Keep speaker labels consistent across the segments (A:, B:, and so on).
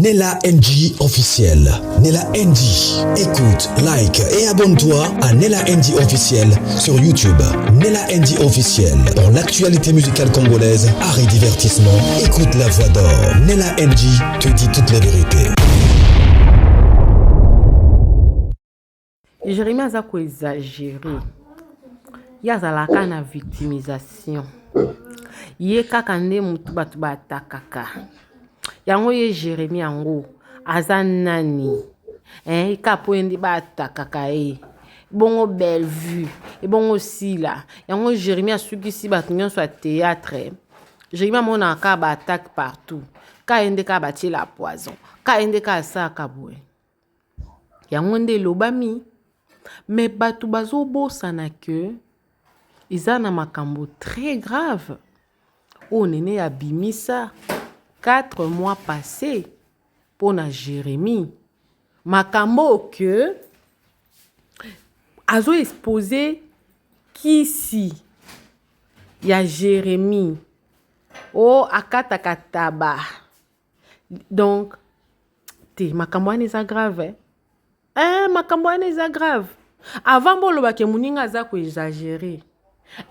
A: Nella NG officiel. Nella NG. Écoute, like et abonne-toi à Nella NG officiel sur YouTube. Nella NG officiel. Pour l'actualité musicale congolaise, art et divertissement, écoute la voix d'or. Nella NG te dit toute la vérité.
B: Jérémie aza ko exagérer. Ye azalaka na victimisation. Ye kaka nde mutu bato batakaka. Yango ye Jérémie yango aza nani? Eh, kaka po ye nde batakaka ye. Bongo Bellevue, ebongo Sila. Yango Jérémie asukisi bato nyonso ya théâtre. Jérémie amonaka kaka ba attaque partout. Kaka ye nde kaka batiela poison. Kaka ye nde kaka asalaka boye. Yango nde elobami. Mais bato bazobosana que eza na makambo très grave oyo Nene abimisa 4 mois passé mpo na Jérémie. Makambo oyo que azo expose kisi ya Jérémie o akataka taba. Donc te makambo wana eza grave eh? Eh, makambo wana eza grave. Avant boloba ke moninga aza ko exagérer,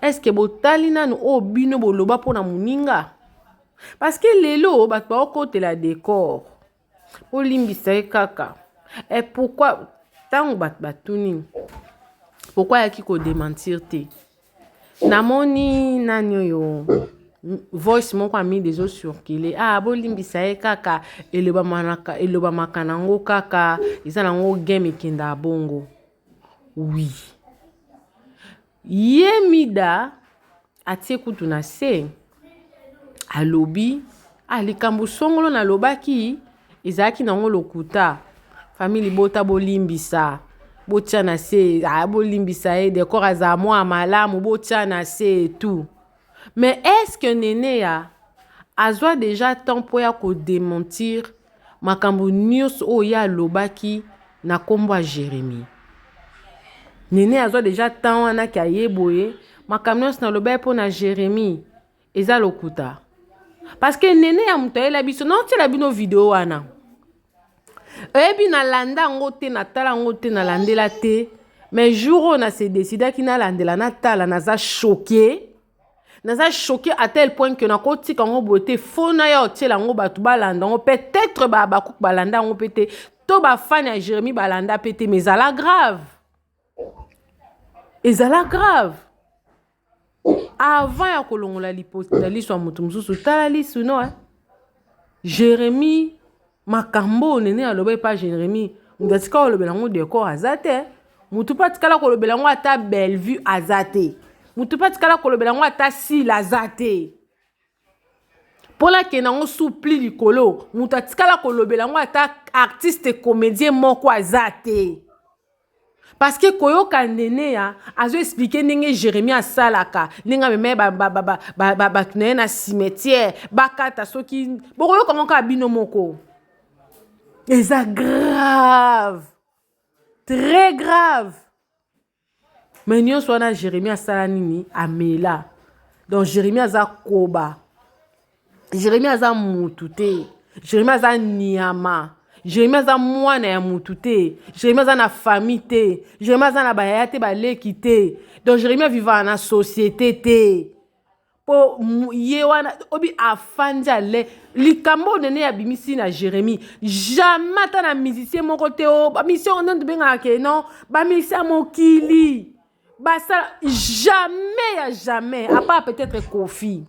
B: est-ce que botali nanu oyo bino boloba mpona moninga? Parce que lelo bato baokotela décor, bolimbisa ye kaka. Et pourquoi ntango bato batuni pourquoi ayaki kodementir te? Namoni nani oyo voice moko amide ezocircule, ah bolimbisa ye kaka, elobamaka nango kaka, eza nango game ekendaka bongo. Oui, ye Mida atie kutu na se, alobi ah likambo songolo nalobaki ezalaki nango lokuta. Famille libota bolimbisa, botia na se, ah, bolimbisa ye, décor azala mwa malamu, botia na se et tout. Mais est-ce que Neneya azwa déjà temps mpo ya kodementir makambo nyonso oyo ye alobaki na nkombo ya Jérémie? Nene azwa déjà temps wana ki aye boye makambo nyonso nalobaki mpo na Jérémie eza lokuta. Parce que Nene ya moto ayela biso, naotiela bino video wana. Oyebi nalanda yango te, natala yango te, nalandela te. Mais jour oyo na se décidaki nalandela, natala, naza choqué. Naza choqué à tel point que nakotika yango boye te, fo naya otiela yango bato balanda yango. Peut-être ba bakuku balanda yango pe te, to bafani ya Jérémie balanda pe te, mais ezala grave. Ezala grave. Avant ya kolongola na liso ya moto mosusu, tala liso no, eh? Jérémie, makambo oyo Nene aloba epa Jérémie, moto atika kolobela yango décor aza te. Moto mpe atikala kolobela yango ata Bellevue aza te. Moto mpe atikala kolobela yango ata Sila aza te. Mpona akende yango supli likolo, moto atikala kolobela yango ata artiste comédien moko aza te. Parce que koyoka Neneya azo expliquer ndenge Jérémie asalaka, ndenge amemaki bato na ye na cimetière, bakata soki bokoyoka ngo kaka bino moko. Eza grave, très grave. Mais nyonso wana Jérémie asala nini? Amela. Donc Jérémie aza koba. Jérémie aza mutu te. Jérémie aza nyama. Jérémie aza mwana ya mutu te. Jérémie aza na famille te. Jérémie aza na bayaya te, baleki te. Donc Jérémie avivaka na société te. Po ye wana obi afandi ale likambo oyo Nene abimisi na Jérémie, jamais ata na musicien moko te o ba musicien oyo nde tobengaka ke non, ba musicien ya mokili basala jamais ya jamais, à part peut-être Koffi.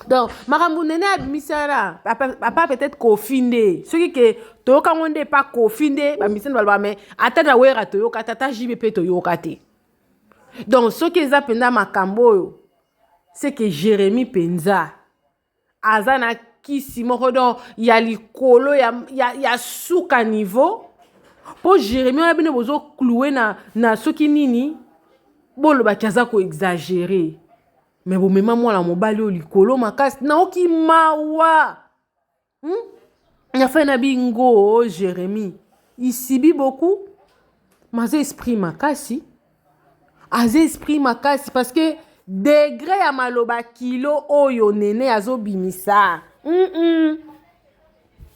B: Donc makambo Nene abimisi wana, à part peut-être Koffi nde soki ke toyoka ngo nde pa Koffi nde ba musicien baloba, mais ata na Wera toyoka te, ata JB mpe toyoka te. Donc soki eza mpenza makambo oyo, c'est que Jérémie mpenza aza na kisi moko donc ya likolo ya suka niveau. Mpo Jérémie wana bino bozocloue na soki nini, bolobaki aza koexagérer, mais bomema mwana mobali oyo likolo makasi. Naoki mawa, Nafai na bingo Jérémie isibi beaucoup, mais aza esprit makasi, aza esprit makasi, parce que degré ya maloba kilo oyo Nene azobimisa.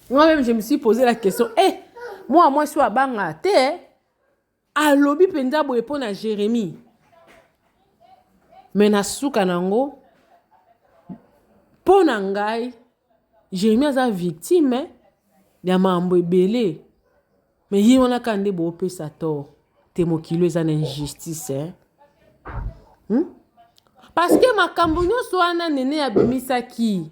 B: Moi-même, je me suis posé la question, eh, moi, moi, je suis abanga te, eh? Alobi mpenza boye mpo na Jérémie. Mais na suka nango, mpo na ngai, Jérémie aza victime eh, ya mambo ebele. Mais ye wana kaka nde boopesa tort te, mokili eza na injustice eh? Parce que makambo nyonso wana Nene abimisaki,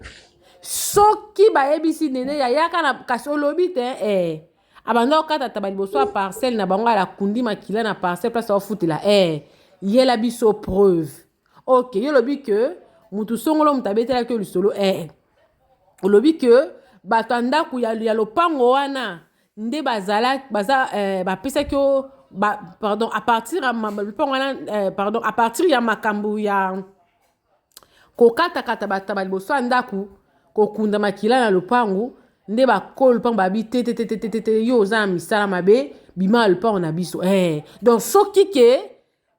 B: soki bayebisi Nene yayaka na kasi olobi te eh. Abanda kokata taba liboso ya parcelle na bango, alakundi makila na parcelle place aofutela eh. Yela biso preuve. Ok, yo olobi ke mutu songolo moto abetelaki yo lisolo eh. Olobi ke bato ya ndako ya lopango wana nde bazala baza eh, bapesaki yo ba, pardon, à partir ya lopango wana eh, pardon, à partir ya makambo ya kokatakata bataba liboso ya ndako, kokunda makila na lopango, nde bakolo lopango babi te te te te te te, yo oza na misala mabe, bima ya lopango na biso eh. Donc soki ke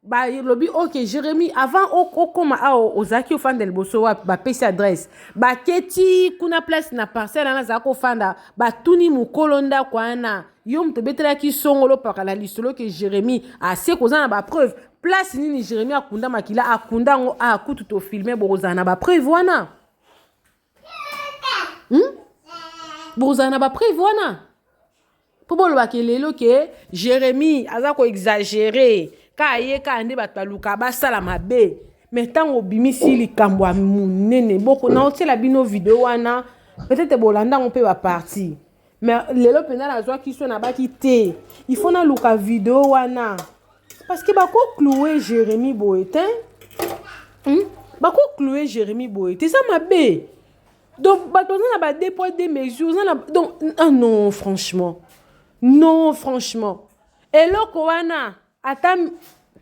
B: balobi ok, Jérémie, avant okóma awa ozalaki ofanda liboso wapi? Bapesi adresse, baketi kuna place na parcelle wana azalaki kofanda, batuni mokolo ndako wana: yo moto obetelaki songolo pakala lisolo ke Jérémie ase koza na bapreuve, place nini Jérémie akunda makila, akunda yango akutu tofilme, bokozala na bapreuve wana, Bokozala na bapreuve wana mpo bolobaka lelo ke Jérémie aza koexagérer, ka ye kaka nde bato baluka basala mabe. Mais ntango obimisi likambo ya monene, boko naotiela bino video wana, peut-être bolanda yango mpe baparti. Mais lelo mpenza nazwaki so nabaki te, il faut naluka video wana, parce que bakoclouer Jérémie boye te, Bakoclouer Jérémie boye te, eza mabe. Donc bato baza na ba deux poids deux mesures, oza na donc, ah non, franchement non, franchement, eloko wana ata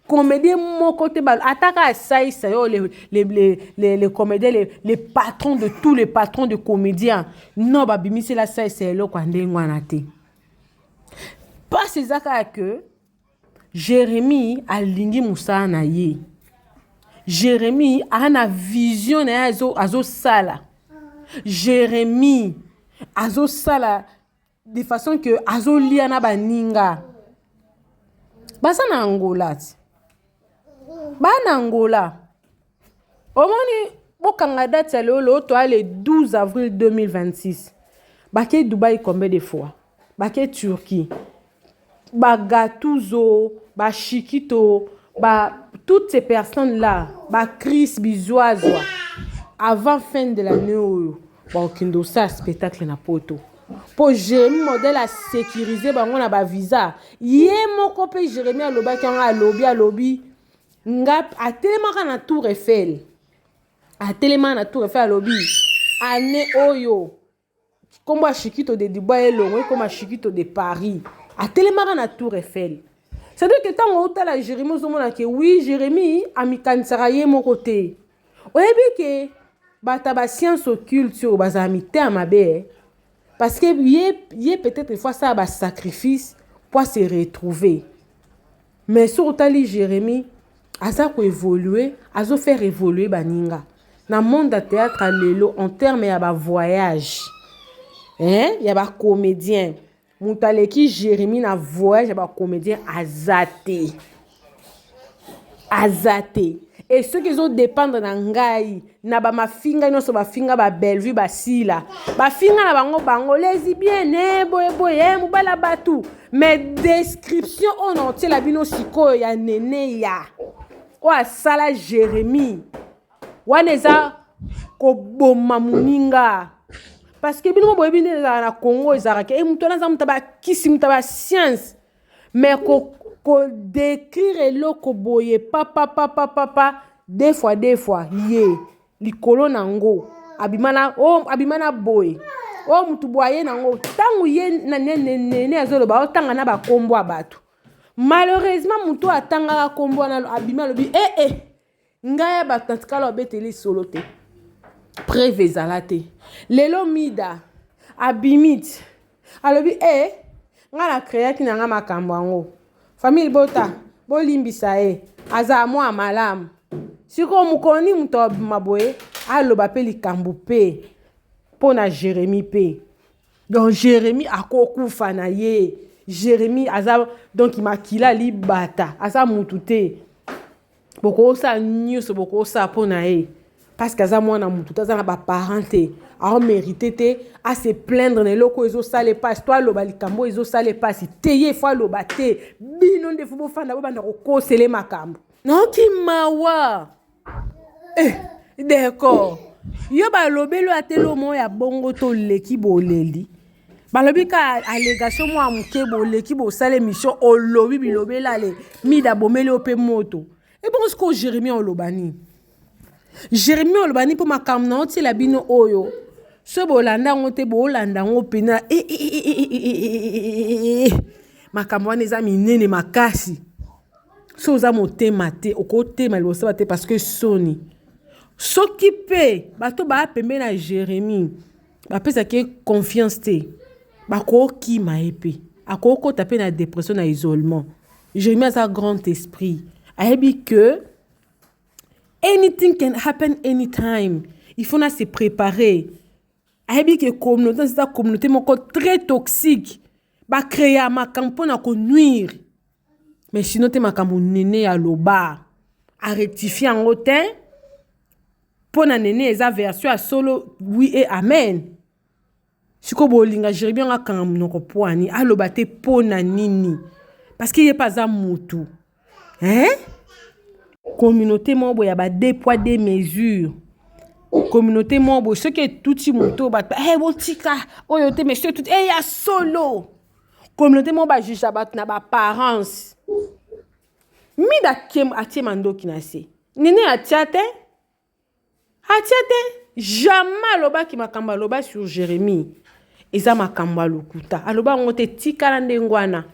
B: comédien moko te, ata kaka asalisa yo les comédiens, les patrons de tous les patrons de comédiens, non, babimisela asalisa eloko ya ndenge wana te. Mpasi eza kaka ke Jérémie alingi mosala na ye. Jérémie aza na vision na ye, azosala. Jérémie azosala de façon que azolia na baninga baza na Angola ti baa na Angola. Omoni, bokanga date ya lelo, lelo toya le 12 avril 2026. Bake Dubai combien de fois, bake Turquie, bagatuzo, bashikito, ba toutes ces personnes là, bachris bizwazwa, avant fin de l'année oyo bakokende kosala spectacle na Poto, mpo Jérémi modèle asécuriser bango na bavisa ye moko. Mpe Jérémi alobaki yango, alobi nga atelemaka na Tour Eiffel, atelemaka na Tour Eiffel, alobi année oyo nkombo ya Shikito de Dubai elongo ekoma Shikito de Paris. Atelemaka na Tour Eiffel. C'est-à-dire que ntango otala Jérémi, ozomona ke oui, Jérémi amikanisaka ye moko te. Oyebi ke bato ya bascience occulte oyo bazala mitema mabe, eh? Parce que ye peut-être il faut asala basacrifice po se retrouver. Mais soki otali Jérémi, aza koévoluer, azofaire évoluer baninga na monde ya théâtre lelo en terme ya bavoyage, hein? Ya bacomédien, moto aleki Jérémi na voyage ya bacomédien aza te, aza te. E soki ezodépendre na ngai, na bamafinga nyonso bafinga babellevue, basila bafinga na bango, bango lesbienne boyeboye, mobali ya bato. Mais description oyo na otiela bino sikoyo ya Nene ya oyo asala Jérémie wana eza koboma moninga, parce que bino mo boyebi nde ezalaka na Congo, ezalaka ke moto wana aza moto bakisi, moto ya bascience. Mais kodécrire eloko boye papapapapapa, deux fois deux fois, ye likolo nango abima na oh, abima na boye oyo mutu boye aye nango. Ntango ye Nene azoloba, otanga na bakombo ya bato, malheureusement motu oyo atangaka kombo wana abimi, alobi ee eh, ngai ya bato natikala obeteli solo te, preuve ezala te. Lelo Mida abimi ti alobi e ngai na créaki na ngai makambo yango, famille bota bolimbisa ye, azala mwa malamu. Sikoyo mokoni moto abima boye, aloba mpe likambo mpe mpo na Jérémie mpe. Donc Jérémie akokufa na ye. Jérémie aza donc makila libata, aza mutu te. Bokosala nyonso bokosala mpo na ye parce que aza mwana mutu te, aza na baparent te, aomérite te ase plaindre na eloko oyo ezosala epasi to aloba likambo oyo ezosala epasi te. Ye fo aloba te, bino nde fo bofanda bobanda kokosele makambo. Naoki mawa eh, d'accord yo balobeli oyo ateli omo ya bongo to leki boleli balobi ka allégation mwa moke boleki bosala émission olobi bilobela ale mida abomeli yo mpe moto. Ebongo sikoyo Jérémie oloba nini? Jérémie oloba nini mpo makambo na otiela bino oyo so bolanda yango te, bolanda yango mpena makambo wana eza minene makasi. So oza motema te, okotema liboso ba te parce que soni. Soki mpe bato baya pembeni na Jérémie bapesaki ye confiance te, bakokima ye mpe akokota mpe na dépression, na isolement. Jérémie aza grand esprit, ayebi que anything can happen anytime, il faut na se préparer. Ayebi ke communauté eza communauté moko très toxique, bacréa makambo mpona konuire. Mais sinon te, makambo nene ya loba arectifie yango te mpo na nene eza version ya solo. Oui et amen. Sikoyo bolinga Jérémie yango akanga monoko mpo ani aloba te mpo na nini? Parce que ye mpe aza mutu, hein? Communauté moko boye ya ba deux poids deux mesures, communauté moko boye soki etuti moto bato hey, botika oyo te, mais soki etuti hey, ya solo. Communauté moko bajuge bato na baapparence. Mida atie mandoki na se, nene atia te, atia te. Jamais alobaki makambo aloba sur Jérémie eza makambo ya lokuta. Aloba yango te, tikala ndenge wana.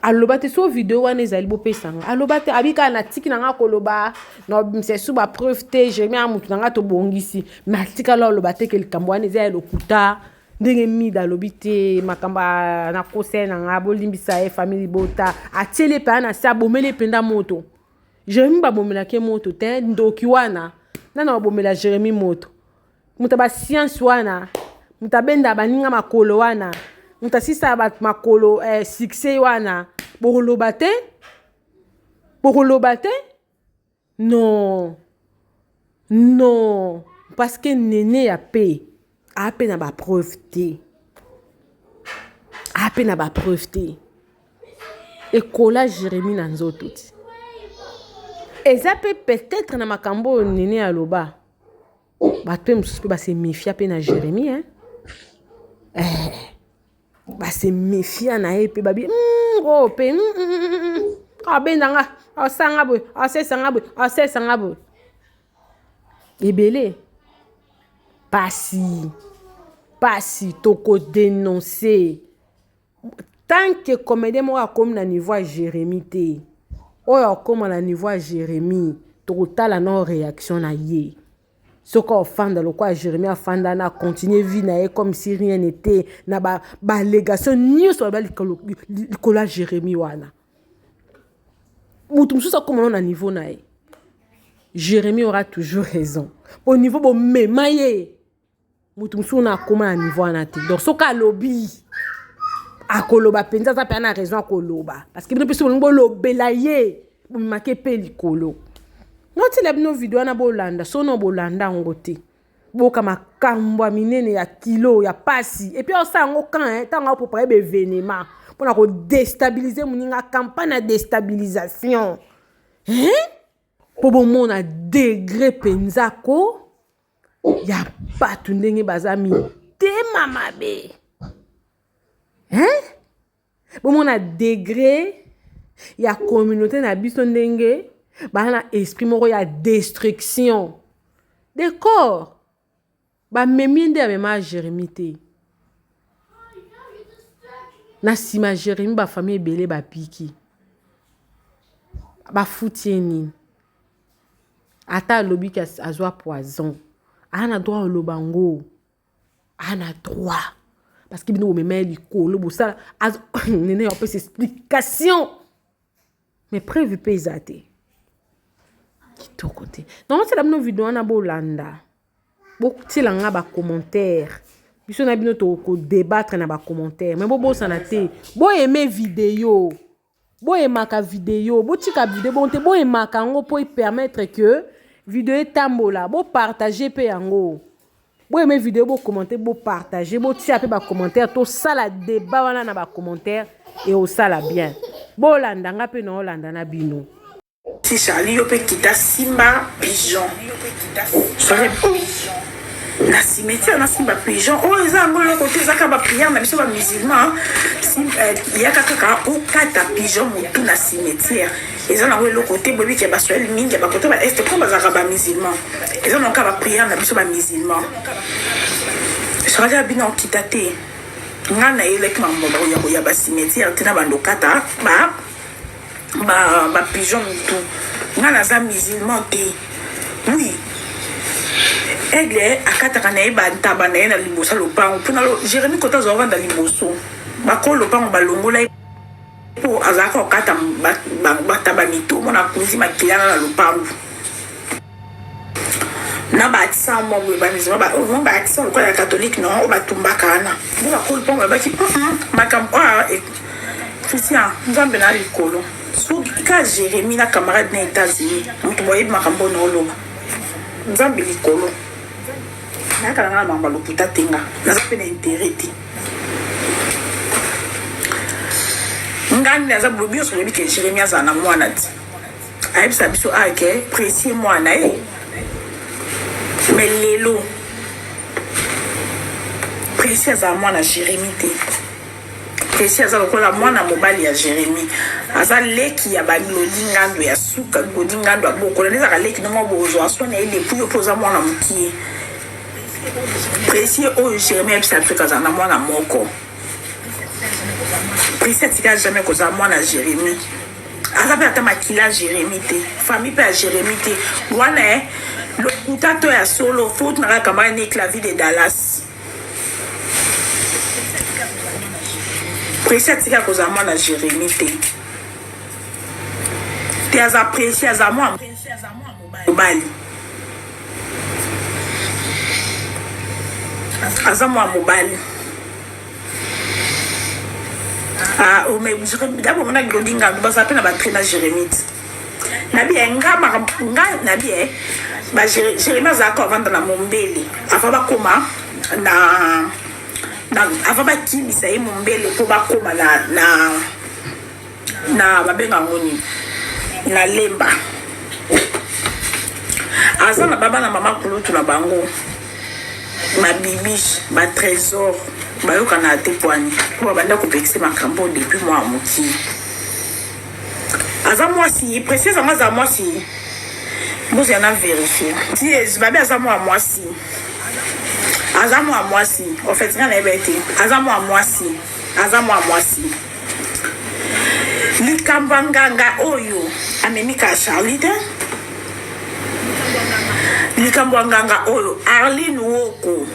B: Aloba te so video wana ezali bopesanga. Aloba te, abi kaka natiki na nga koloba na obimisa esu bapreuve te. Jérémie ya motu na nga tobongisi, mais atikala aloba te ke likambo wana eza ya lokuta. Ndenge Mida alobi te makambo nakosele na nga, bolimbisa ye, famille libota. Atieli mpe na se, abomeli mpenza moto. Jérémie babomelaki ye moto te. Ndoki wana nana babomela Jérémie moto, moto ya basianse wana, moto abenda baninga makolo wana, moto asisa bato makolo eh, succès wana bokoloba te, bokoloba te. Non, non, parce que nene ya pe ape na bapreuve te, ape na bapreuve te. Ekola Jérémie na nzoto ti eza mpe peut-être na makambo oyo nene aloba. Bato mpe mosusu mpe base méfia mpe na Jérémie, hein? Eh, base méfia na ye mpe babi oyo mpe abendanga, asanga boye, asesanga boye, asesanga boye ebele. Pasi pasi, tokodénonce tant que comédien moko akomi na niveau ya Jérémie te. Oyo akóma na niveau ya Jérémie, tokotala na réaction na ye. Soki ofanda lokola Jérémie afanda na continue vie na ye comme si rien n'était na baalégation nyonso baloba likolo ya Jérémie wana, moto mosusu akóma na niveau na ye, Jérémie aura toujours raison. Au niveau bomema ye, moto mosusu na akóma na niveau wana te. Donc soki alobi, akoloba mpenza, aza mpenza na raison akoloba, parce que bino mpe so bolingi bolobela ye, bomemaki mpe likolo. Notila bino video wana, bolanda. Sono bolanda yango te, boka makambo ya minene ya kilo ya pasi. Et puis osala yango kan ntango aopréparé baévénement mpona kodéstabiliser moninga, campagne ya déstabilisation, mpo bomona degré mpenza ko ya bato ndenge baza mitema mabe, hein? Bomona degré ya communauté na biso ndenge baza na esprit moko ya destruction de corps. Bamemi nde amema Jérémie te. Na nsima ya Jérémie, bafamille ebele bapiki, bafuti ye nini? Ata alobi ke azwa poison, aa na droit oloba ngo, aa na droit, parce que bino bomema ye likolo, bosala nene apesa explication, mais preuve mpe eza te. Kitoko te. Nango tiela bino video wana, bolanda, botiela nga bacommentaire. Biso na bino toko débattre na ba commentaire. Mais bobosana te. Bo aimer vidéo. Boyemaka video, botika video bongo te, boyemaka yango mpo epermettre que video etambola, bopartage mpe yango. Boyeme video, bocommente, bopartage, botia mpe bacommentaire, tosala debat wana na bacommentaire e osala bien. Bolanda nga mpe naolanda na bino.
C: Si Charlie yo pe kita simba pigeon. Soirée na cimetière na simba pigeon oyo oh, eza yango eloko te ezaka baprière na biso bamusulman eh, yaka kaka okata pigeon motu na cimetière eza nango eloko te boyebi ke baswahili mingi ya bakota ba este mpo bazalaka bamusulman eza nango kaka baprière na biso bamusulman charlie abina okita te ngai nayelaki makambo ya bacimetière te na bandokata ba ba ba pigeon mutu nga naza musulman te oui aigle akataka na ye bantaba na ye na liboso ya lopango mpona jérémi kota azwa ovanda liboso bakolo lopango balongola ye mpo azalaka kokata bataba mito omona akunzi makila na lopango na ba accent moko boye ba musulman ba oyo ba accent lokola ya catholique non oyo batumbaka wana nde bakolo mpo balobaki makambo oyo christian nzambe na likolo soki ka jérémie na camarade na états-unis moto boyebi makambo oyo naoloba nzambe likolo nayaka na nga na makambo ya lokuta te nga naza mpe na intérêt te nga nde aza bolobi nyonso boyebi ke jérémie azala na mwana te ayebisa biso ake ah, précieux mwana ye mais lelo précieux azala mwana jérémie te précieux aza lokola mwana mobali ya jérémie aza leki ya balodi ngando ya suka godi ngando abokola nde ezalaka leki ndongo bozwa so na ye depuis yo mpo oza mwana mokie précieux oyo jérémie ayebisa biso azala na mwana moko précieux atika jamais kozala mwana jérémie aza mpe ata makila jeremi te famille mpe ya jeremi te wana eh, lokuta to ya solo faute na kaka mani ne clavi de dallas presi atika kozala mwana jeremi te te aza presi aza mwa mobali aza mwa mobali Ah, oh, mais d'abord on a Glody Ngandu baza pe na ba train na Jérémie na bien nga nga na bien ba Jérémie azalaka avanda na Mombele avant bakoma na na avant bakimisa ye Mombele mpo bakoma na na na babenga yango nini na Lemba aza na baba na mama kulutu na bango ba bibiche ba trésor bayokana te pwani mpo babanda kopekisa makambo depuis mwa mokie aza mwasi précise yango aza mwasi bozela na verifie ti babi aza mwa mwasi aza mwa mwasi en fait nga nayeba ete aza mwa mwasi aza mwa mwasi likambo ya nganga oyo amemi ka charlie te likambo ya nganga oyo arline woko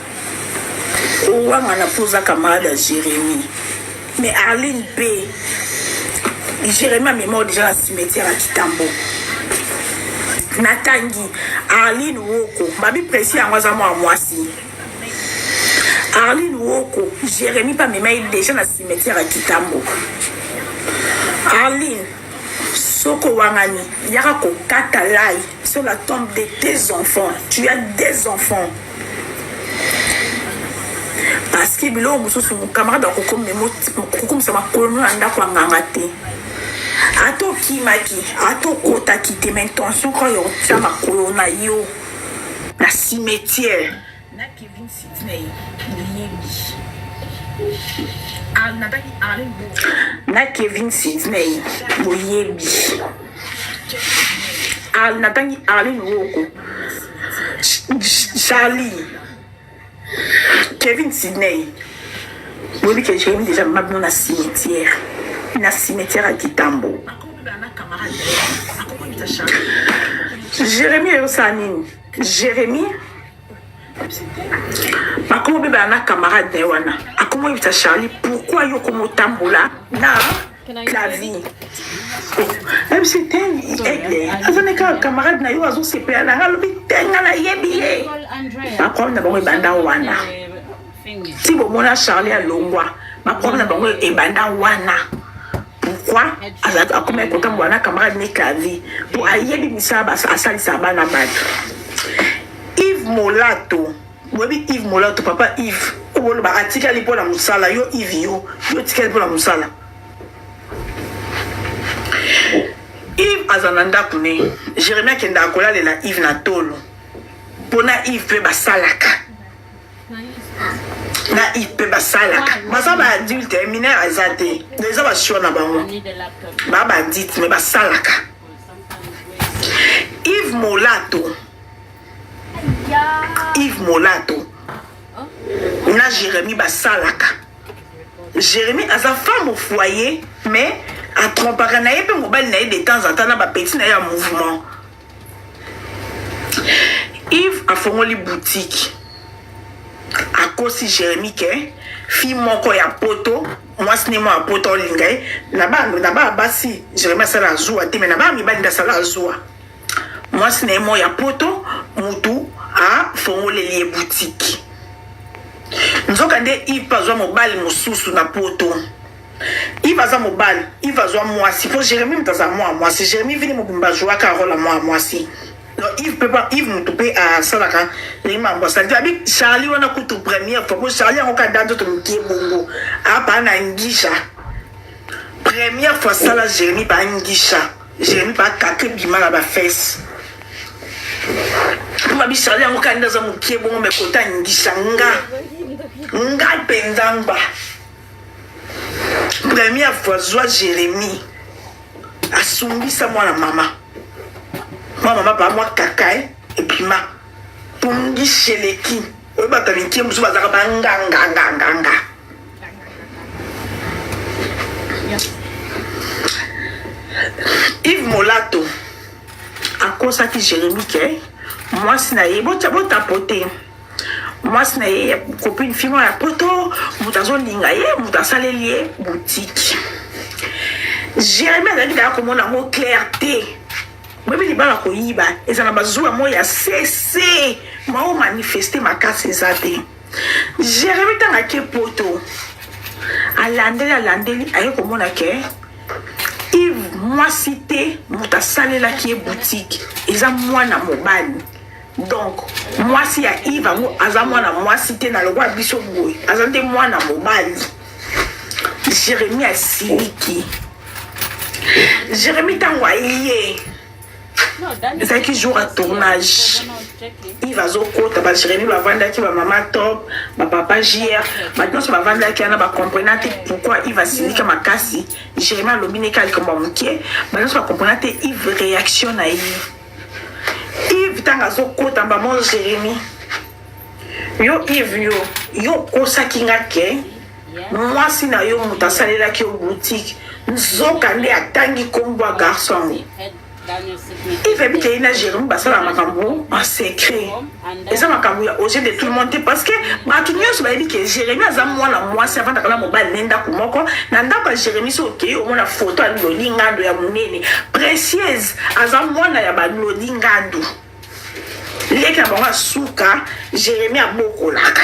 C: owangana mpo oza camarade ya jérémie mais arline mpe jérémie amema oyo deja na cimetière ya kitambo natangi arline woko babi presi yango aza mwa mwasi Arline Woko, Jérémie pa mema ye déjà na cimetière ya Kitambo. Arline, soko wangani, yaka kokata lai sur la tombe de tes enfants. Tu as des enfants. Parce que biloko mosusu camarade akokomisa makolo na ndako ya nganga te ata okimaki ata okotaki te ma intention kaka ya kotia makolo na yo na cimetière na Kevin Sidney boyebi na Kevin Sidney boyebi natangi Arlene Woko Charlie Kevin Sidney boyebi ke Jérémy déjà mama bino na cimetière na cimetière ya Kitambo Jérémy eyosala nini Jérémy bakoma obebana na camarade na ye wana akoma oyebisa Charlie pourquoi yo okoma otambola na clavi ayebisi te aigle aza ne kaka camarade na yo azosepela na nga alobi te nga nayebi ye baproblème na bango ebanda wana. Ti bomona Charlie alongwa, ba problème na bango ebanda wana. Pourquoi azalaki akomaki kotambola na camarade ne clavier po ayebi misala asalisaka bana bato. Yves Molato, boyebi Yves Molato, papa Yves, okoloba atikali mpo na mosala, yo Yves yo, yo otikali mpo na mosala. Yves aza na ndako ne, Jeremie akendaka kolalela Yves na tolo. Mpo na Yves mpe basalaka. Na Yves mpe basalaka. Baza ba adulte, eh, mineur aza te. Eza ba choix na bango. Ba ba adulte mais basalaka. Yves Molato. Yves Molato. Na Jérémie basalaka. Jérémie aza femme au foyer mais atrompaka na ye mpe mobali na ye de temps en temps na ba petit na ye ya mouvement. Yves afongoli boutique akosi Jérémie ke fille moko ya poto mwasi ne moko ya poto olinga ye na ba na ba basi Jérémie asala zuwa te mais na ba mibali nde asala zuwa mwasi na ye moko ya poto mutu afongoleli ye boutique nzoka nde Yves mpe azwa mobali mosusu na poto Yves aza mobali, Yves azwa mwasi po Jeremie moto aza mwa mwasi. Jeremie vini mobimba azwaka role ya mwa mwasi. Donc Yves pe pa Yves moto pe asalaka ndenge mambo asali te. Abi Charlie wana kutu première fois po Charlie yango ka nzoto mokie bongo apa na ngisha. Première fois sala Jeremie pa ngisha. Jeremie pa kaka bima na ba fesses. Po babi Charlie yango ka nde aza mokie bongo mais kota ngisha nga. Nga mpenza ngba. Première fois zwa Jérémie asumbisa mwana mama mwana mama ba mwa kaka eh, ebima pongi sheleki oyo bato ya mikie mosusu bazalaka banganganganganga Yves Molato akosaki Jérémie ke mwasi na ye botapote mwasi na ye copine fille moko ya poto moto azolinga ye moto asaleli ye boutique Jérémie azalaki kaka komona yango clair te boyebi libala koyiba eza na bazuwa moko ya sese mao manifeste makasi eza te Jérémie ntango ake poto alandeli alandeli aye komona ke Yves mwasi te moto asalelaki ye boutique eza mwana mobali Donc mwasi ya Yves yango aza mwana mwasi te na lokola biso boye aza nde mwana mobali. Jérémie asiliki. Jérémie ntango aye ezalaki jour ya tournage Yves azokota ba Jérémie bavandaki ba mama top ba papa JR bato nyonso bavandaki wana bacomprena te pourquoi Yves asilika makasi. Jérémie alobi neka likambo ya moke bato nyonso bacomprena te Yves réaction na ye. Yves ntango azokota mbamo Jérémie yo Yves yo yo okosaki nga ke mwasi na yo moto asalelaki yo boutique nzoka nde atangi nkombo ya garçon yango Yves abiki ye na Jérémie basala makambo en secret eza makambo ya oje de tout le monde te parce que bato nyonso bayebi ke Jérémie aza mwana mwasi avandaka na mobali ne ndako moko na ndako ya Jérémie so okei omona foto ya Loli Ngando ya monene Précieuse aza mwana ya ba Loli Ngando leki na bango ya suka Jérémie abokolaka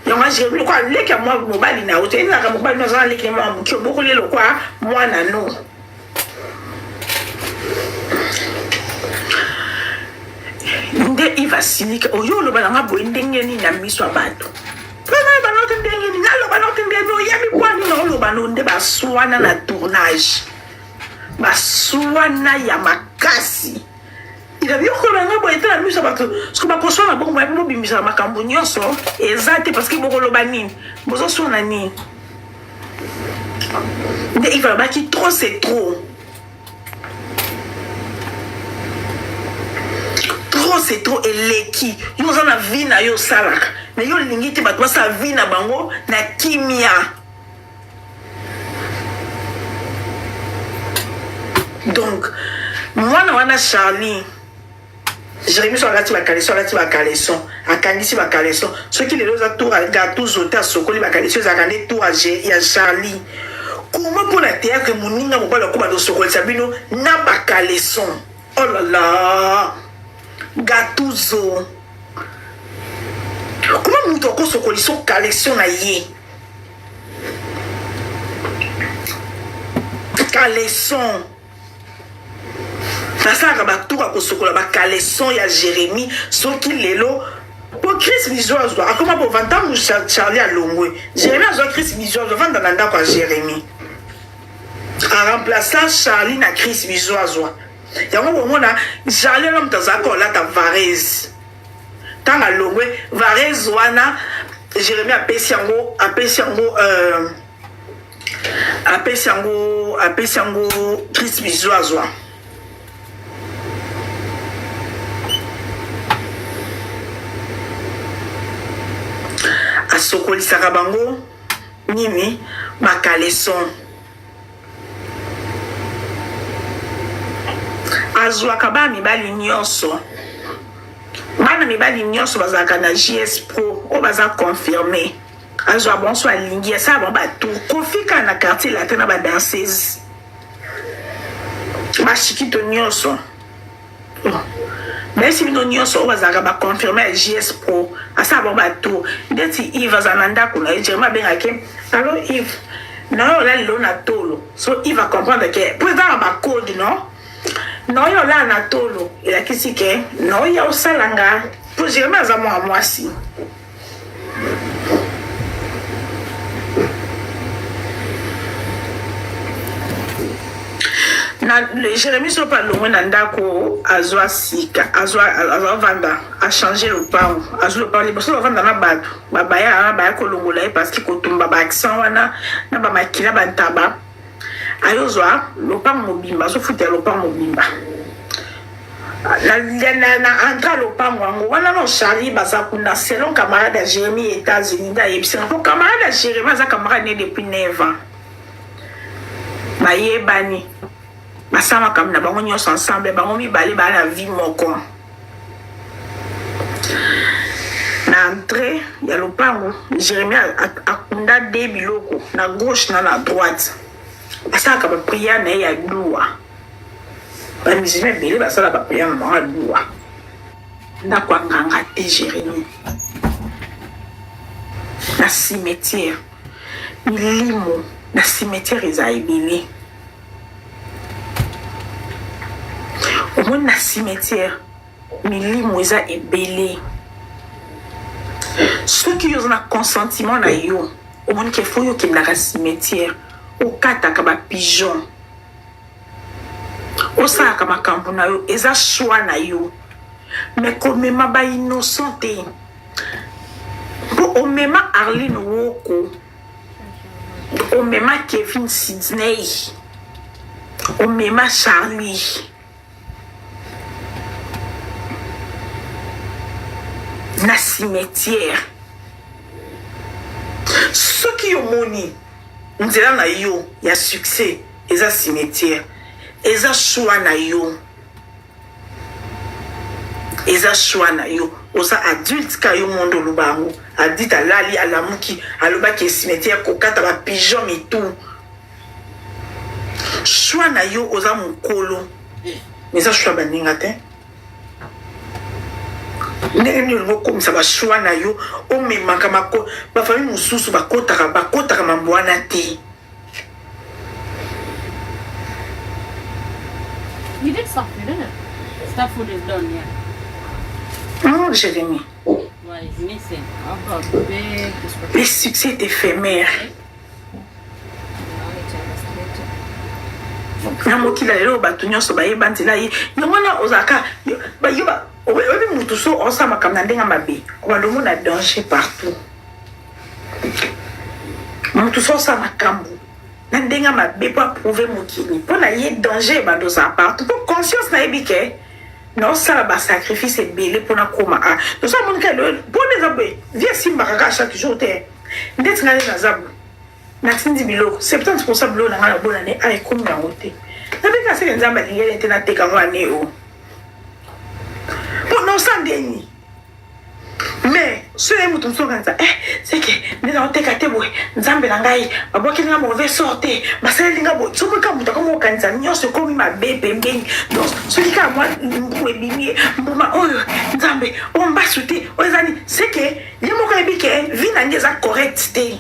C: yango Jérémie lokola leki ya mwa mobali na yo te ezalaka mobali no aza na leki na mwa moke obokoli ye lokola mwana no nde Yves asilika oyo oloba na nga boye ndenge nini na miso ya bato naloba note ndenge nini naloba note ndenge nini oyebi mpo nini oloba no nde baswana na tournage baswana ya makasi ilabi okoloba nga boye te na miso ya bato soki bakoswana bongo boye bobimisa makambo nyonso eza te parce que bokoloba nini bozoswana nini nde Yves alobaki trop c'est trop trop c'est trop eleki yo oza na vie na yo osalaka mais yo olingi te bato basala vie na bango na kimia donc mwana wana Charlie Jérémie so alati bakaleson alati bakaleson akangisi bakaleson soki lelo eza tour ya Gattuso te asokoli bakaleson ezalaka nde tour ya Charlie koma mpo na théâtre moninga mobali akoba kosokolisa bino na bakaleson oh là là Gattuso. Koma moto akosokolisa caleçon na ye. Caleçon. Nasalaka batour ya kosokola ba caleçon ya Jérémie soki lelo po Chris Bizo azwa akoma bova ntango Charlie alongwe Jérémie azwa Chris Bizo azwa vanda na ndako ya Jérémie a remplaça Charlie na Chris Bizo azwa yango bomona Charlie wana moto azalaka kolata varese ntango alongwe varese wana Jérémie apesi yango apesi yango euh, apesi yango apesi yango Chris Bizo azwa asokolisaka bango nini bakaleson azwaka bana mibali nyonso bana mibali nyonso bazalaka na js pro oyo baza confirme azwa bonso alingi asala bango batour kofi kaka na quartier latin na badanseuse bashikito nyonso oh. Nayebisi bino nyonso oyo bazalaka ba confirme ya JS Pro asala bango ba tour ndeti Yves azala na ndako na ye Jeremy abengaki allo Yves nayo olali lelo na tolo so Yves a comprendre ke po eza na ba code non nayo olala na tolo elakisi ke nayo osala nga po Jeremy aza mwana mwasi na Jérémie soki alongwe na ndako azwa sika azwa azwa achange lopango azwi lopango liboso bavanda na bato babaya wana baya kolongola ye parce que kotumba baaccent wana na bamakila bantaba ayozwa lopango mobimba azofutela lopango mobimba na, na, na entra lopango yango wana no charlie baza kuna selon camarade ya jérémie états-unis nde ayebisaka mpo camarade ya jérémie aza camarade ne depuis 9 ans bayebani basala makambo na bango nyonso ensemble bango mibale baa na vie moko na entrée ya lopango jérémie akunda de biloko na gauche na na droite asalaka bapriere na ye ya dua bamusulman ebele basala bapriere na bango ya dua ndako ya nganga te jérémie na cimetière milimo na cimetière eza ebele omoni na cimetière milimo eza ebele soki yo oza na consentiment na yo omoni ke fo yo okendaka cimetière okataka bapigeon osalaka makambo na yo eza choix na yo me komema bainnocent te mpo omema arline woko omema kevin sydney omema charlie na cimetière soki yo moni nzela na yo ya succès eza cimetière eza choix na yo eza choix na yo oza adulte ka yo monde oloba yango adulte alali alamuki alobaki cimetière kokata ba pigeon mitu choix na yo oza mokolo mais eza choix baninga te ndenge nini olingi okomisa bachoix na yo omemaka bafamille mosusu bakotaka bakotaka mambo wana te
D: You did soft food, didn't it?
E: Stuffed food is done, yeah.
C: Oh, Jérémy.
E: What is missing?
D: I've got a big description.
C: Le succès est éphémère. Na mokili ya lelo bato nyonso bayeba nzela ye yango wana ozalaka oyebi motu so osala makambo na ndenge mabe obanda omona danger partout motu so osala makambo na ndenge mabe mpo aprouve mokili mpo na ye danger ebanda ozala partout mpo conscience nayebi ke naosala basacrifice ebele mpo nakoma a toso amonika lelo mpo nde eza boye vie esimbaka kaka chaque jour te ndeti ngai nde naza boye natindi biloko 70 pourcent biloko na ngai na bonane a ekomi yango te nabeka seke nzambe alingeli te nateka yango ane o mpo naosala ndeni mais. Soki nayebi moto mosusu okanisa eh, seke nde naoteka te boye nzambe na ngai babwakeli nga mauvais sort te basaleli nga boye soki kaka moto akomi kokanisa nyonso ekomi mabe pembeni donc soki kaka mwa mbuma ebimi ye mbuma oyo nzambe oyo mbasu te oyo eza nini seke ye moko ayebi ke vie na nge eza correct te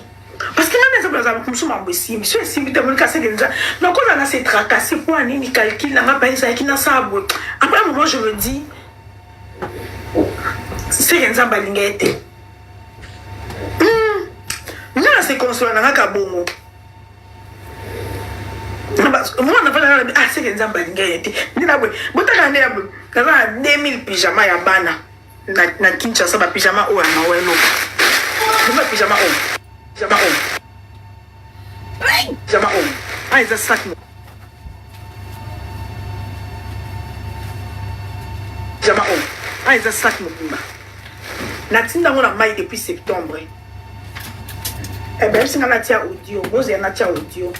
C: parce que ngai naza naza mosusu mambo esimbi so esimbi te monika seke nza nakoza na se tracasse mpo ya nini calcul na ngai mpe ezalaki nasala boye après un moment je me dis seke nzambe alinga ye te hmm. nga na se consola na nga ka bongo mwana fana na ah seke nzambe alinga ye te nde na boye botaka nde ya boye naza na 2000 pyjama ya bana na, na kinshasa bapyjama oyo ya noel oyo bapyjama oyo pyjama oyo pyjama oyo ah eza sac Jama oyo ah eza sac mobimba natinda yango na mai depuis septembre eh, bayebisi nga natia audio bozela natia audio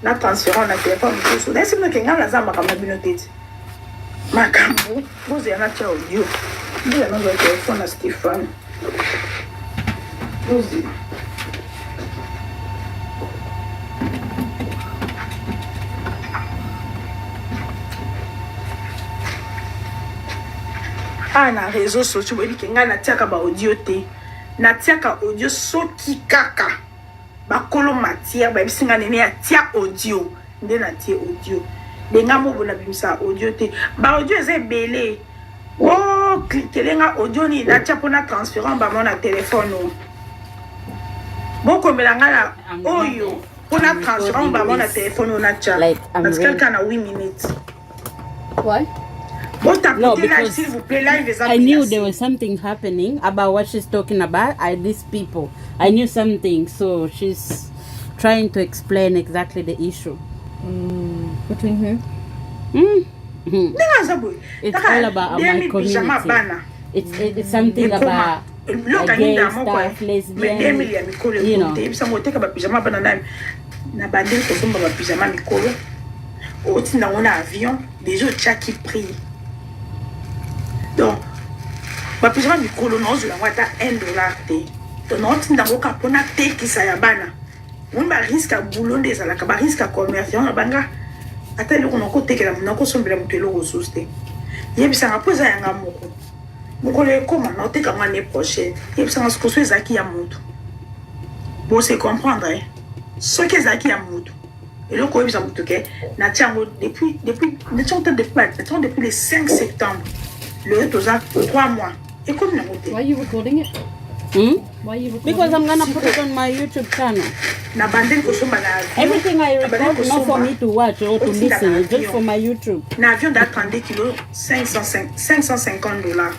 C: na transfert na telefone mosusu nayesi bino ke ngai naza makambo na bino te ti makambo bozela natia audio bozela nazwa telefone na stephane bozela awa na réseau sociaux boyebi ke ngai natiaka baaudio te natiaka audio soki kaka bakolo matière bayebisi ngai nene atia audio nde natie audio de ngai mobo nabimisa audio te baaudio eza ebele boklikele oh, nga audio nini natia mpo na transférant bango na telefone oyo bokomela nga na oyo mpo na transférant bango na telefone oyo natya natikali kaka na 8 minutes
E: What?
C: No, because s'il vous plaît, live is
E: I knew there was something happening about what she's talking about. I, these people, I knew something, so she's trying to explain exactly the issue.
D: Between who?
C: Ndenge aza boye
E: It's all about my community. It's, it's something about
C: biloko
E: gay
C: aninda moko
E: stuff, lesbian,
C: 2000 ya mikolo
E: you know.
C: te yebisango oteka bapijama bana nani na bandeli kosomba bapijama mikolo otinda yango na avion deja otiaki prix donc bapijama mikolo naozwela yango ata 1 dollar te donc naotinda yango kaka mpo natekisa ya bana omoni bariske ya boulot nde ezalaka bariske ya commerce yango na banga ata eloko nakotekela nakosombela moto eloko mosusu te yebisanga mpo eza yanga moko mokolo ekoma naoteka yango année prochaine yebisanga sikoso ezalaki ya moto bose comprendre eh? soki ezalaki ya moto eloko oyebisa moto ke natia yango depuis depuis natia yango depuis natia yango depuis le 5 septembre lelo toza 3 mois ekomi nango te
D: Why are you recording it?
E: Hmm?
D: Why are you recording
E: Because I'm gonna put it on my YouTube channel.
C: na bandeli kosomba na avion
E: Everything I
C: na bandeli
E: record, not for
C: kosomba
E: me to watch or to
C: otinda
E: listen,
C: na
E: it's just for
C: avion
E: my YouTube.
C: na avion da 32 kilo 505 550 dollars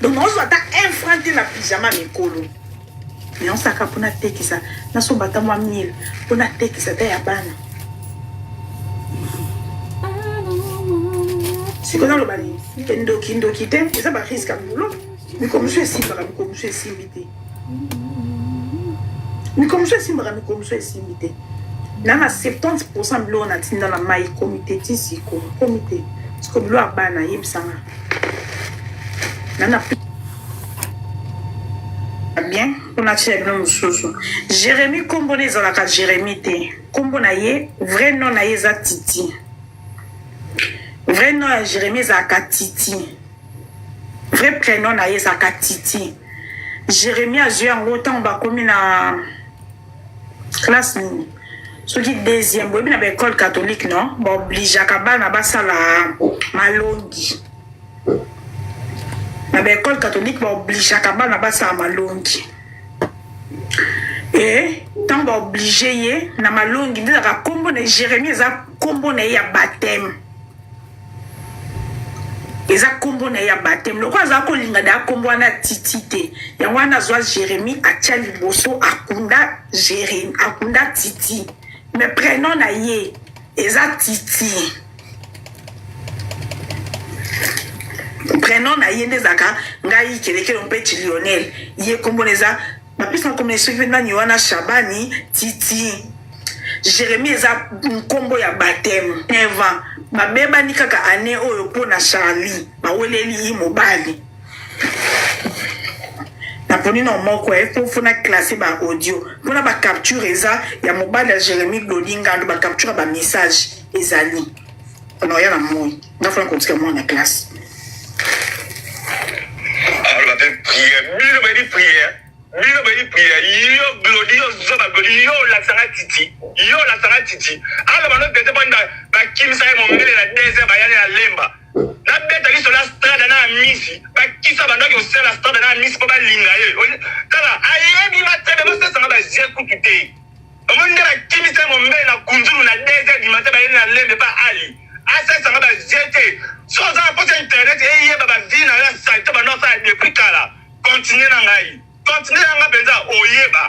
C: donc naozwa ata 1 franc te na pyjama mikolo mais osaka mpo natekisa nasomba ata mwa 1000 mpo natekisa ata ya bana sikoyo naloba nini ke ndoki ndoki te eza bariske ya boulot mikolo mosusu esimbaka mikolo mosusu esimbi te mikolo mosusu esimbaka mikolo mosusu esimbi te na na 70 pourcent biloko natinda na mai ekomi te ti sikoyo ekomi te sikoyo biloko ya bana yebisanga na na bien mpo natia bino mosusu jérémi nkombo na ezalaka jérémi te nkombo na ye vrai nom na ye eza titi vrai nom ya jérémi ezalaka titi vrai prénom na ye ezalaka titi jérémi azwi yango ntango bakomi na classe nini soki deuxième boyebi na baekole catholique non baobligeaka bana basala malongi na baekole catholique baobligeaka bana basala malongi e ntango baoblige ye na malongi nde ezalaka nkombo na jérémie eza nkombo na ye ya baptême eza nkombo na ye ya baptême lokola azala kolinga deya nkombo wana titi te yango wana azwa jérémie atya liboso akunda jérémie akunda titi mais prénom na ye eza titi prénom na ye nde ezalaka ngai kelekele mpe lionel ye nkombo na eza bapesa nkombo na soki mpe nani wana shabani titi jérémie eza nkombo ya baptême 9 ans babebani kaka ane oyo mpo na charlie baweleli ye mobali. Naponi na moko eh, po fo na classe ba audio mpona ba capture eza ya mobali ya Jeremy Glody Ngandu, ba capture ba message ezali na oya na moi nga fona kotika mwana classe.
F: Aloba mpe prière, bino bayebi prière, bino bayebi prière. Yo Glody, yo zoba Glody, yo olakisanga titi, yo olakisanga titi. Aloba no tete mpo bakimisa ye mombele na 2 heures bayani na lemba nabeta liso na strada na amisi bakisa bandaki kosala strada na amisi mpo balinga ye. Tala ayebi nga très bien, basesanga baje kutu te. Omoni nde bakimisa ye mombele na kunzulu na 2 heures du matin bayeli na lembe pa ali asesanga baje te. So oza na mposa internet eyeba bavi na yo ya salite bando asala depuis kala. Continue na ngai, continue na ngai mpenza oyeba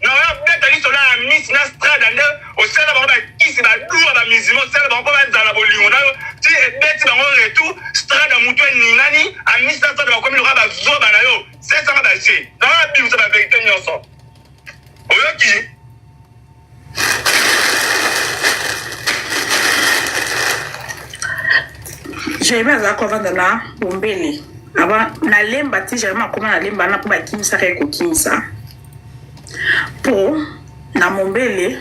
F: na oyo abeta lisolo ya misi na strada nde osala bango bakisi baduwa bamizima osala bango mpo bazala bolingo na yo ti ebeti bango retour strada motu eningani amisi na strada bakomi lokola bazoba na yo sesanga baje na oyo abimisa baverite nyonso oyoki.
C: Jeremie azalaka kovanda na Bombele avant na Lemba ti Jeremie akoma na Lemba na mpo bakimisaka ye kokimisa mpo na Mombele.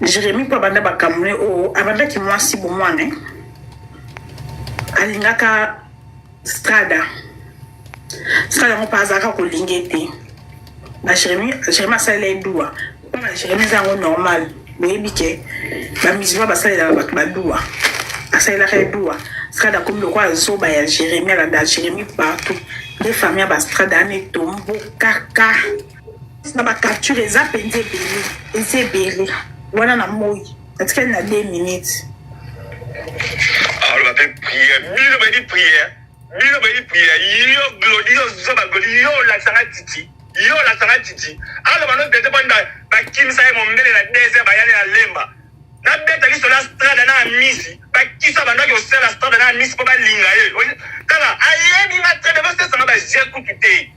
C: Jeremie mpo abanda bakambo ne oyo abandaki mwasi bomwana alingaka Strada. Strada yango mpe azalaka kolinga ye te. Ba Jeremie, Jeremie asalela ye duwa. Mpo na Jeremie eza yango normal. Boyebi ke ba musulman basalelaka bato ba duwa. Asalelaka ye duwa. Strada akomi lokola zoba ya Jeremie, alanda Jeremie partout. Nde famille ya ba Strada wana etombokaka. Na ba capture eza mpenza ebele, eza ebele. Wana na moi. Natikali na 2 minutes.
F: Aloba mpe prière, bino bayebi prière, bino bayebi prière. Yo Glody, yo zoba Glody, yo olakisanga titi, yo olakisanga titi. Aloba no tete mpo bakimisa ye mombele na 2 heures bayani na lemba nabeta liso na strada na amisi bakisa bandaki kosala strada na amisi mpo balinga ye. Tala ayebi nga très bien, basesanga baje kutu te.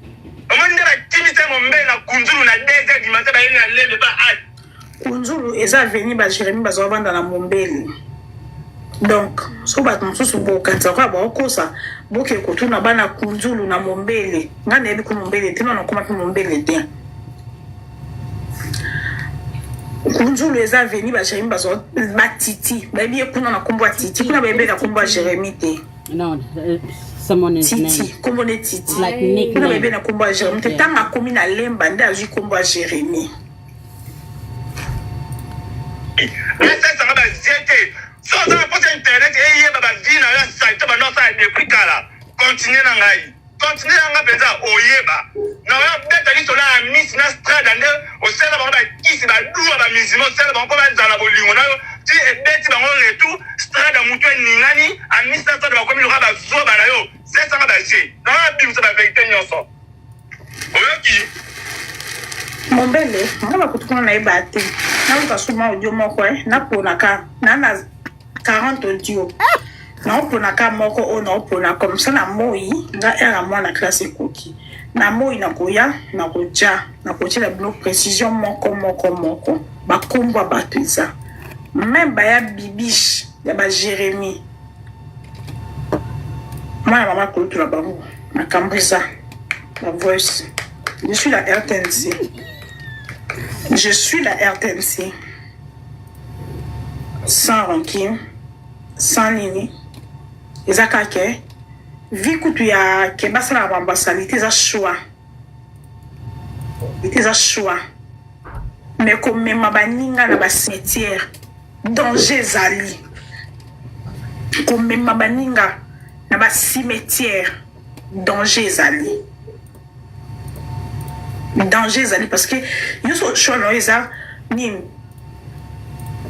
F: Omoni nde bakimisa ye mombele na kunzulu na 2 heures du matin bayeli na lembe pa ate
C: Kunzulu eza avenue ba Jeremie bazo vanda na Mombele. Donc so bato mosusu bokanisa lokola baokosa boke kotuna bana Kunzulu na Mombele. Nga nayebi ku Mombele te, nano nakoma mpe Mombele te. Kunzulu eza avenue ba Jeremie bazo ba Titi bayebi ye kuna na kombo ya Titi, kuna bayebi ye na kombo ya Jeremie te.
E: No, someone is
C: Titi
E: name.
C: kombo ne Titi
E: Like
C: kuna
E: nickname.
C: bayebi ye na kombo ya Jeremie te. Ntango akomi na Lemba nde azwi kombo ya Jeremie.
F: Asesanga bazie te. So oza na mposa internet eyeba bavi na yo ya salite bando asala depuis kala. Continue na ngai, continue na ngai mpenza oyeba na oyo abeta lisolo ya misi na strada nde osala bango bakisi baduwa bamizima osala bango mpo bazala bolingo na yo ti ebeti bango retour strada motu eningani amisi na strada bakomi lokola bazoba na yo sesanga baje na oyo abimisa baverite nyonso oyoki.
C: Mombele nga bakutu kuna nayeba te, naluka suma audio moko eh, naponaka na na 40 audio naoponaka moko oyo naopona comme ça na moi nga heure ya mwana classe ekoki na moi nakoya nakoja nakotiela bino précision moko moko moko bakombo ya bato eza meme baya bibiche ya ba Jérémie mwana mama kulutu na bango makambo eza la voice. Je suis la RTNC, je suis la RTNC sans rancune, sans nini. Eza kaka ke vi kutu ya ke basalaka bambo ya salite eza choix, eza choix. Mais komema baninga na bacimetière danger ezali. Komema baninga na bacimetière danger ezali, danger ezali parce que nyonso choix na yo eza nini,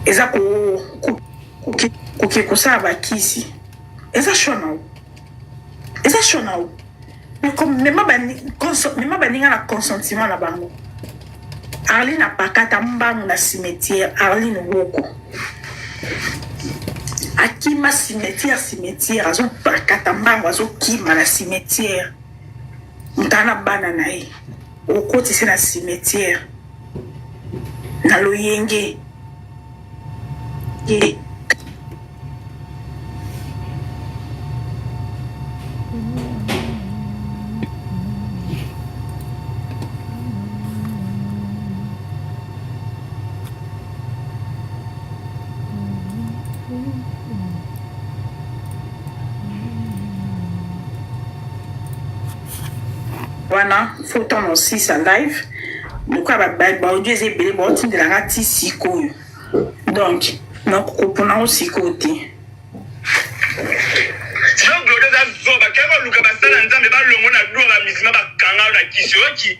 C: eza koke kosala bakisi, eza choix na yo, eza choix na yo. Mais comme mema baninga na consentiment na bango. Arline apakata mbangu na cimetière. Arline Woko akima cimetière, cimetière azopakata mbangu, azokima na cimetière. Moto na bana na ye okotisi na cimetière na loyenge ye. Wana faut ntango osisa live lokola baaudio eza ebele baotindela nga ti sikoyo donc nakokopona ngo sikoyo te.
F: Yo Glody oza zoba kende koluka basali ya nzambe balongo na duo ba misima bakanga yo na kisi oyoki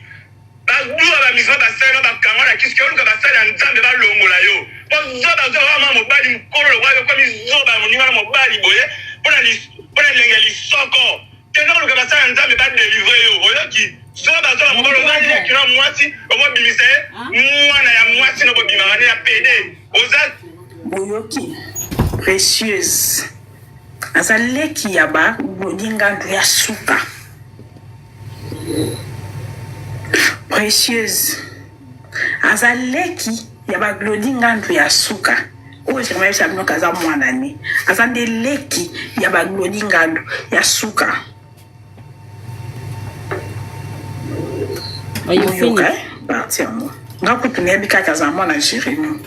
F: ba duo ba misima basali yo bakanga yo na kisi kende koluka basali ya nzambe balongola yo po zoba zoba wa mama mobali mukolo lokola yo okomi zoba ya moninga na mobali boye pona pona elengi ya lisoko kende koluka basali ya nzambe ba delivre yo oyoki zoba zoba mobali oza leki na mwasi okobimisa ye mwana ya mwasi na bobimaka ne ya pede oza
C: Boyoki Precieuse aza leki ya ba Glody Ngandu ya suka. Precieuse aza leki ya ba Glody Ngandu ya suka. Oyo Jeremie ayebisa bino ke aza mwana ne. Aza nde leki ya ba Glody Ngandu ya suka. Oyoka eh? Parti yango. Nga kutu nayebi kaka aza mwana Jeremie.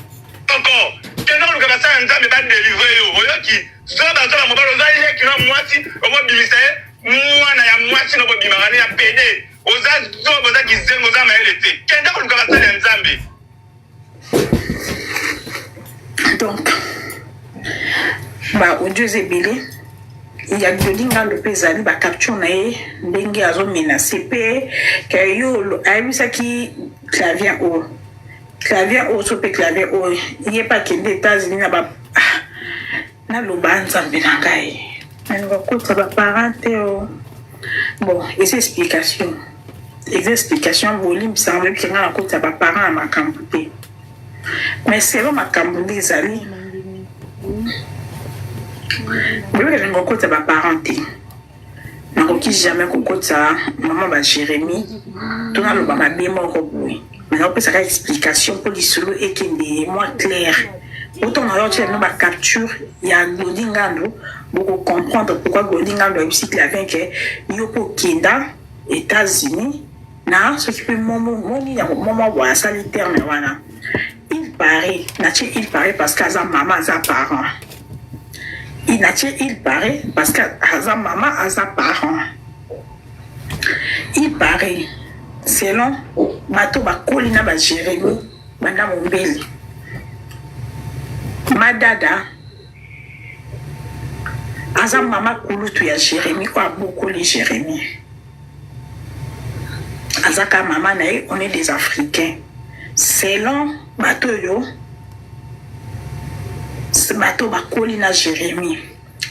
F: Koko, kende koluka basali ya Nzambe ba delivre yo. Oyoki? Zoba zoba mobali oza leki na mwasi okobimisa ye mwana ya mwasi na bobimaka ne ya pede. Oza zoba oza kizengo oza mayele te. Kende koluka basali ya Nzambe.
C: Donc ba audio eza ebele ya Glody Ngando mpe ezali ba capture na ye ndenge azo menace mpe ke yo ayebisaki Clavien oyo Clavien oyo so mpe Clavien oyo ye mpe akende Etats-Unis na ba ah, naloba nzambe na ngai nalinga kokotisa ba parent te o bon eza explication eza explication bolimbisanga boyebike ngai nakotisa ba parent ya makambo te mais selon makambo nde ezali boyebike nalinga kokotisa ba parent te Nakoki jamais kokotisa maman ba Jeremie to naloba mabe moko boye mais nakopesa kaka explication mpo lisolo ekende mwa clair autant na yo bino ba capture ya Glody Ngandu boko comprendre pourquoi Glody Ngandu ayebisi Clavin ke yo mpo okenda États-Unis na soki mpe momo moni ya momo boye asali terme wana il paraît natie il paraît parce que aza mama aza parent Inatie il paraît parce que aza mama aza parent il paraît selon bato bakoli na ba Jérémie banda mombeli madada aza mama kulutu ya Jérémie oyo abokoli Jérémie aza ka mama na ye on est des africains selon bato oyo bato bakoli na Jérémie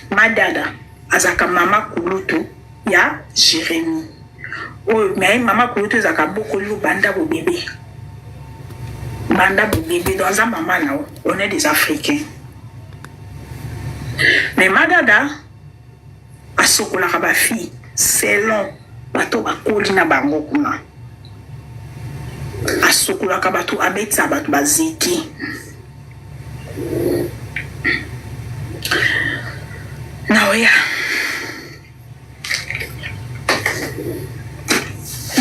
C: madada azalaka mama kulutu ya Jérémie oyo me mama kulutu ezalaka bokoli yo banda bobebe banda bobebe donc aza mama na yo on est des africains mais madada asokolaka ba fille selon bato bakoli na bango kuna asokolaka bato abetisa bato baziki naoya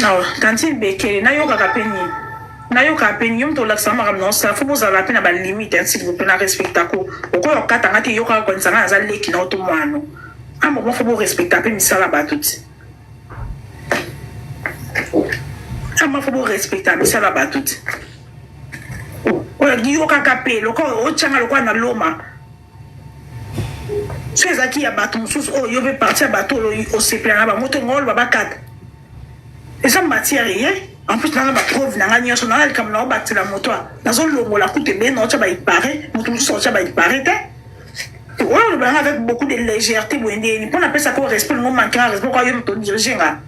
C: No, tantine Bekele, nayokaka mpe nini? Nayokaka mpe nini? Yo moto olakisa makambo na osala, fo bozala mpe na ba limite, hein, s'il vous plaît, na respecta ko. Okoki kokata nga te, yokaka kokanisa nga naza leki na yo to mwana no. Un moment fo bo respecta mpe misala bato ti. Un moment fo bo respecta misala bato ti. Oyo yokaka mpe lokola otyanga lokola na loma. soki ezalaki ya bato mosusu oyo yo mpe parti ya bato oyo osepela na bango to ngo oloba bakata eza matière ye en plus nanga bapreuve na ngai nyonso nanga likambo na obatela moto a nazolongola kutu ebele na otya baipare moto mosusu otya baipare te oyo oloba yanga avec beaucoup de légèreté boye ndeni mpo napesaka o respect longo manke nga respect kwa yo moto odirige nga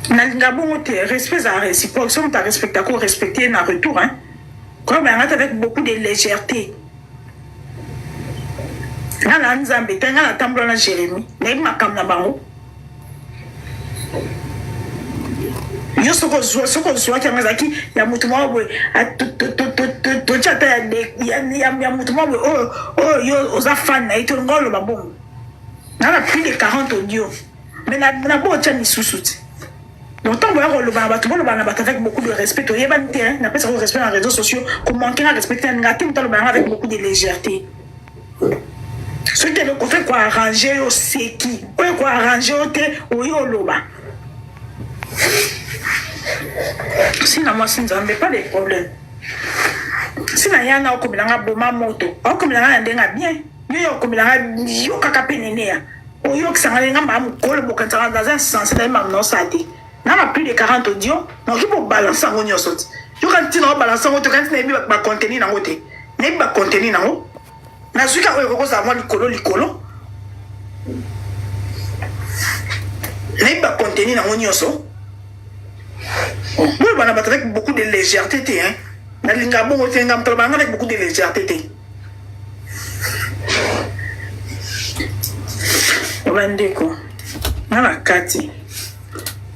C: nalinga bongo te respect ezala réciproque soki moto arespectaka orespecte ye na retour hein koyeba yanga te avec beaucoup de légèreté nga na nzambe te nga natambola na jérémie nayebi makambo na bango yo soki ozwa soki ozwaki yango ezalaki ya moto moko boye totya ata ya moto moko boye oyo oyo yo oza fan na ye to olinga oloba bongo nga na plus de 40 audio mais na botya misusu te. Donc ntango boya koloba na bato, boloba na bato avec beaucoup de respect. Toyebani te, hein, napesaka respect na réseaux sociaux, komanke na respect te, nga te moto aloba yanga avec beaucoup de légèreté. Soki eloko te koarrange yo, seki oyo koarrange yo te, oyo oloba sina mwasi Nzambe, pas de problème. Sina yana okomela nga boma moto, okomela nga na ndenge ya bien. Yo yo okomela nga yo kaka mpe neneya oyokisa nga ndenge maa mokolo bokanisaka naza insense na ye mamu naosala te. Na na plus de 40 audio, nakoki bobalanse yango nyonso te. Yoka ntina obalanse yango te, okanisi nayebi bacontenu nango te? Nayebi bacontenu nango. Nazwi kaka oyo ekokozala mwa likolo likolo. Nayebi bacontenu nango nyonso. Boloba na bato avec beaucoup de légèreté te, hein. Nalinga bongo te, nga moto alobaka nga avec beaucoup de légèreté te. Bandeko, nga na kati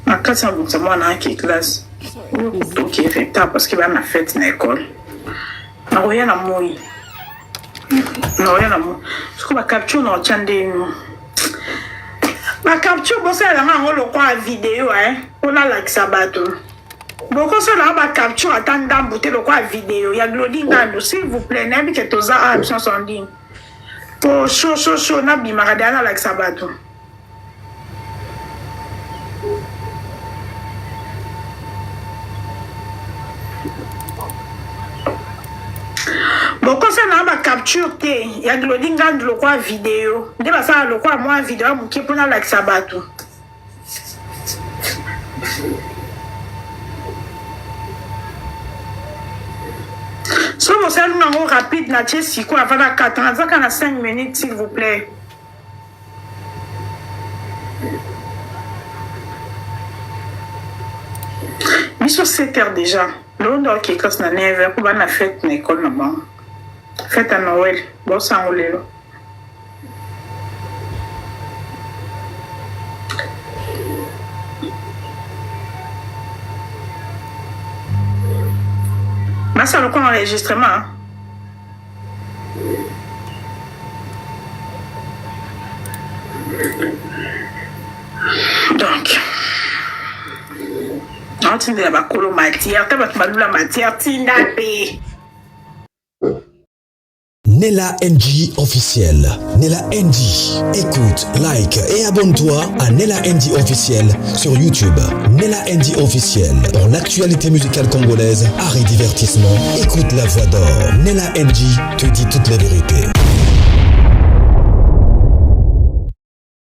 C: na kati nabongisa mwana ake classe, oyo toke retard parce que bana na fête na école. Nakoya na moi, nakoya na moi. Soki bacapture na otya ndenge bacapture, bosalelanga yango lokwa video mpo nalakisa bato. Bokosala bacapture ata ndambu te lokwa video ya Glodi Ngandu, s'il vous plaît. Nayebi ke toza awa biso nyonso en ligne, po sho sho sho nabimaka deya nalakisa bato. Bokosala na bacapture te ya Glodi Ngandu lokwa video nde basala lokwa mwa video ya moke mpo nalakisa bato. So bosali nango rapide, natie sikoyo avant na 4, nazaka na 5 minutes, s'il vous plaît. Biso 7 heures déjà. Lelo oke classe na 9 heures mpo bana fête na école na bango, fête ya Noël bosango lelo. Nasala lokola enregistrement. Donc naotindela bakolo matière ta bato balula matière, tinda mpe.
A: Nella NG officiel. Nella NG. Écoute, like et abonne-toi à Nella NG officiel sur YouTube. Nella NG officiel. Pour l'actualité musicale congolaise, art et divertissement, écoute la voix d'or. Nella NG te dit toute la vérité.